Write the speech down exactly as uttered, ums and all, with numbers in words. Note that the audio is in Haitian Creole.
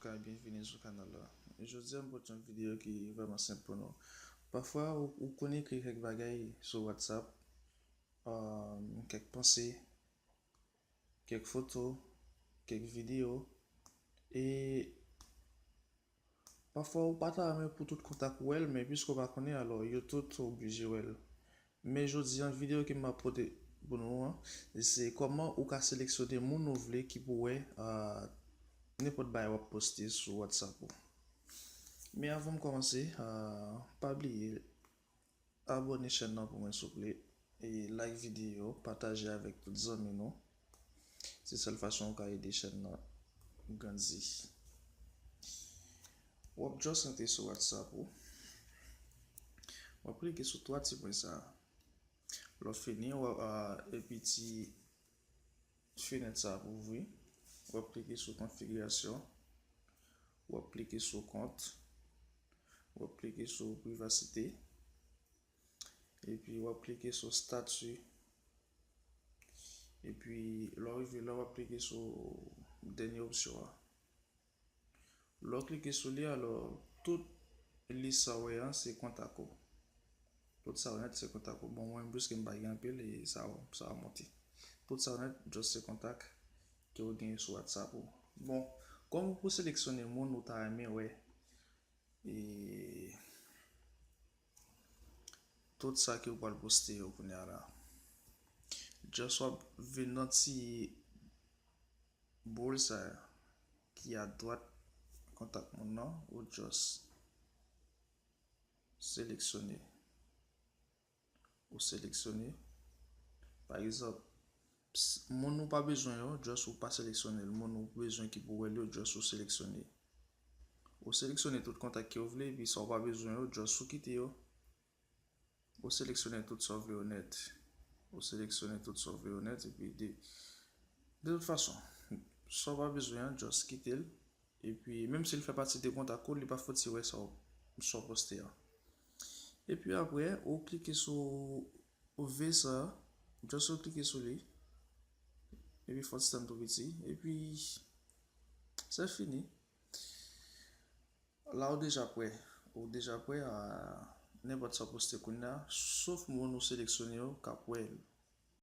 Kay, byenvini sou kanal la. Jodi a, m pote yon videyo ki vrèman senp pou nou. Pafwa, ou, ou konn ekri kèk bagay sou WhatsApp, um, kèk panse, kèk foto, kèk videyo, e pafwa ou pa ta renmen pou tout kontak ou wè l, men piske ou pa konnen, alò yo tout oblije wè l. Men jodi a, videyo ke m ap pote pou nou an, se kòman ou ka seleksyone moun ou vle ki pou wè, ah, nenpòt bagay w ap poste sou WhatsApp ou. Men avan m kòmanse, ah, pa bliye abòne chèn nan pou mwen, souple. E like videyo, pataje avèk tout zanmi nou. Se sèl fason ou ka ede chèn nan grandi. W ap just antre sou WhatsApp ou. W ap klike sou twa ti pwen sa a. Lè w fini, w ap, ah, epi ti fenèt sa ap ouvri. W ap klike sou konfigirasyon. W ap klike sou kont. W ap klike sou privasite. Epi w ap klike sou stati. Epi lè w rive la, w ap klike sou dènye opsyon an. Lè w klike sou li, alò, tout lis sa w wè an, se kontak ou. Tout sa w nèt, se kontak ou. Bon, mwen, piske m pa gen anpil, e sa, sa a monte. Tout sa w nèt, just se kontak ke w genyen sou WhatsApp ou. Bon, kòman pou seleksyone moun ou ta renmen wè, e tout sa ke w pral poste yo kounye a la. Just w ap vin nan ti boul sa a ki adwat kontak moun nan, ou just seleksyone. Ou seleksyone. Pa egzanp, s-, moun ou pa bezwen yo, just ou pa seleksyone l. Moun ou bezwen ki pou wè l yo, just ou seleksyone. Ou seleksyone tout kontak ke w vle, epi sa w pa bezwen yo, just ou kite yo. Ou seleksyone tout sa w vle yo nèt. Ou seleksyone tout sa w vle yo nèt, epi de, de tout fason, sa w pa bezwen an, just kite l. Epi, menm si l fè pati de kontak ou, li pa fouti wè sa w, sa w poste a. Epi apre, ou klike sou V sa a, just ou klike sou li. Epi fò sistèm tou piti. Epi, se fini. La, ou deja prè. Ou deja prè a nenpòt sa w poste kounye a, sof moun ou seleksyone yo k ap wè l.